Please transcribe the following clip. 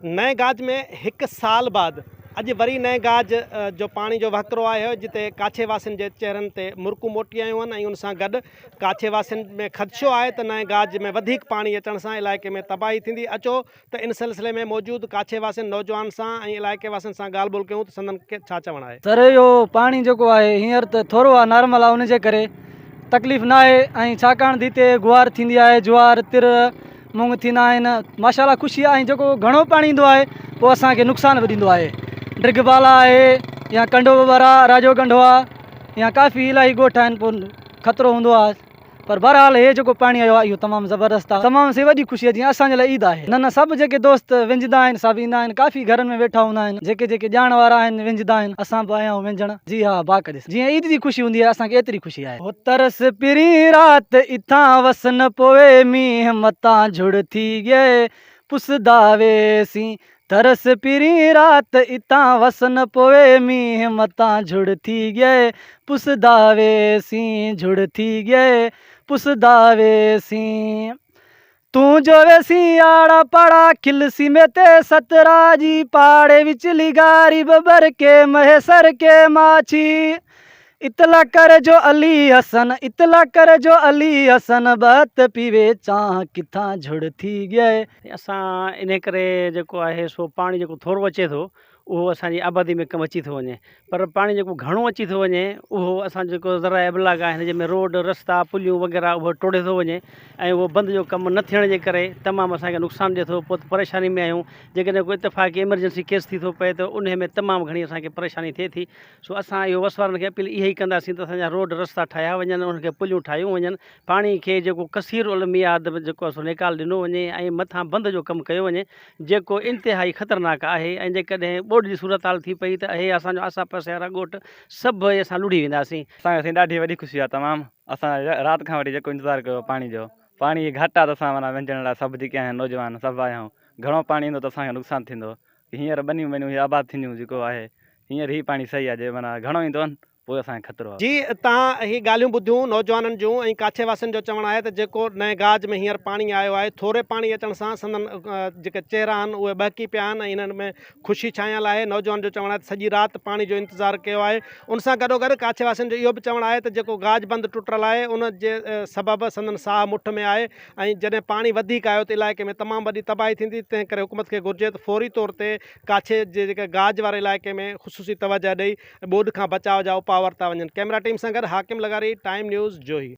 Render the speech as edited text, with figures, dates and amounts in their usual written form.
نئين گاج ۾ هڪ سال بعد اڄ وري نئين گاج جو پاڻي جو وهڪرو آيو جتي ڪاڇي واسين جي چهرن تي مرڪون موٽي آيون آهن ۽ ان سان گڏ ڪاڇي واسين ۾ خدشو آهي ته نئين گاج ۾ وڌيڪ پاڻي اچڻ سان علائقي ۾ تباهي ٿيندي اچو ته ان سلسلي ۾ موجود ڪاڇي واسين نوجوانن سان ۽ علائقي واسين سان ڳالهه ٻولهه ڪيون ته سندن ڇا چوڻ آهي. سر اهو پاڻي جيڪو آهي هينئر ته ٿورو آهي نارمل آهي ان جي ڪري تڪليف ناهي ۽ ڇاڪاڻ ته هتي گوار ٿيندي آهي جوار تر مونگ ٿيندا آهن ماشاء الله خوشي آهي ۽ جيڪو گهڻو پاڻي ايندو آهي پوء اسان کي نقصان به ڏيندو آهي ڊرگهه بالا آهي يا ڪنڊو ٻٻر آهي راڄو ڳنڍو آهي يا ڪافي الاهي ڳوٺ آهن پوء خطرو هوندو آهي پر بهرحال هي جيڪو پاڻي آيو آهي اهو تمام زبردست آهي تمام سي وڏي خوشي آهي جيئن اسان جي لاء عيد آهي نه نه سڀ جيڪي دوست وينجهندا آهن سڀ ايندا آهن ڪافي گهرن ۾ ويٺا هوندا آهن جيڪي جيڪي ڄاڻ وارا آهن وينجهندا آهن اسان به آيا آهيون وينجهڻ جي ها باق جي جيئن عيد جي خوشي هوندي آهي اسان کي ايتري خوشي آهي. هو ترس پرين رات اتان وس نه پوي مينهن متان جھڙ ٿي ڳئي پسدا ويسين ترس پرين رات اتان وس نه پوي مينهن متان جھڙ ٿي ڳئي پسدا ويسين جھڙ ٿي ڳئي پسدا ويسين. تون جو ويسين آڙا پاڙا کل سيمي تي ستراجي پاڙي وچ لغاري ٻٻر ڪي مهيسر ڪي ماڇي اطلاع ڪر جو علي حسن اطلاع ڪر جو علي حسن ٻت پيوي چانهه ڪٿان جھڙ ٿي ڳئي. اسان انهي ڪري جيڪو آهي سو پاڻي جيڪو ٿورو اچي ٿو اهو اسان جي آبادي ۾ ڪم اچي ٿو وڃي پر پاڻي جيڪو گهڻو اچي ٿو وڃي اهو اسان جيڪو ذرائع ابلاغ آهن جنهن ۾ روڊ رستا پليون وغيره اهو ٽوڙي ٿو وڃي ۽ اهو بند جو ڪم نه ٿيڻ جي ڪري تمام اسان کي نقصان ڏي ٿو پوء ته پريشاني ۾ آهيون جيڪڏهن ڪو اتفاقي ايمرجنسي ڪيس ٿي ٿو پئي ته انهي ۾ تمام گهڻي اسان کي پريشاني ٿئي ٿي سو اسان اهو وس وارن کي اپيل اها ئي ڪنداسين ته اسان جا روڊ رستا ٺاهيا وڃن انهن کي پليون ٺاهيون وڃن پاڻي کي جيڪو ڪثير الميعاد جيڪو آهي سو نيڪال ڏنو وڃي ۽ مٿان بند جو ڪم ڪيو وڃي جيڪو انتهائي خطرناڪ آهي ۽ جيڪڏهن ٻوڏ جي صورتحال ٿي پئي ته اهي اسان جو آسا پاسي وارا ڳوٺ سڀ اسان لڙهي وينداسين. اسان کي سائين ڏاڍي وڏي خوشي آ تمام اسان رات کان وٺي جيڪو انتظار ڪيو پاڻي جو پاڻي گهٽ آ ته اسان معنيٰ وهنجڻ لاء سڀ جيڪي آهن نوجوان سڀ آيا آهيون گهڻو پاڻي ايندو ته اسان کي نقصان ٿيندو هينئر ٻنيون ٻنيون هي آباد ٿينديون جيڪو آهي هينئر هي پاڻي صحيح آ جي معنيٰ گهڻو ايندو پوء اسان کي خطرو آ. جي تان هي ڳالهيون ٻڌيون نوجوانن جون ۽ ڪاڇي واسين جو چوڻ آهي ته جيڪو نئين گاج ۾ هينئر پاڻي آيو آهي ٿوري پاڻي اچڻ سان سندن جيڪي چهرا آهن اهي ٻهڪي پيا آهن ۽ انهن ۾ خوشي ڇانيل آهي نوجوان جو چوڻ آهي ته سڄي رات پاڻي جو انتظار ڪيو آهي ان سان گڏوگڏ ڪاڇي واسين جو اهو به چوڻ آهي ته جيڪو گاج بند ٽٽل آهي ان جي سبب سندن ساهه مٺ ۾ آهي ۽ جڏهن پاڻي وڌيڪ آيو ته علائقي ۾ تمام وڏي تباهي ٿيندي تنهن ڪري حڪومت کي گهرجي ته فوري طور تي ڪاڇي جي جيڪي گاج واري علائقي ۾ خصوصي توجهه ڏئي ٻوڏ کان بچاء جا اپاء ورتا وڃن ڪئميرا ٽيم سان گڏ حاڪم لغاري ٽائيم نيوز جوهي.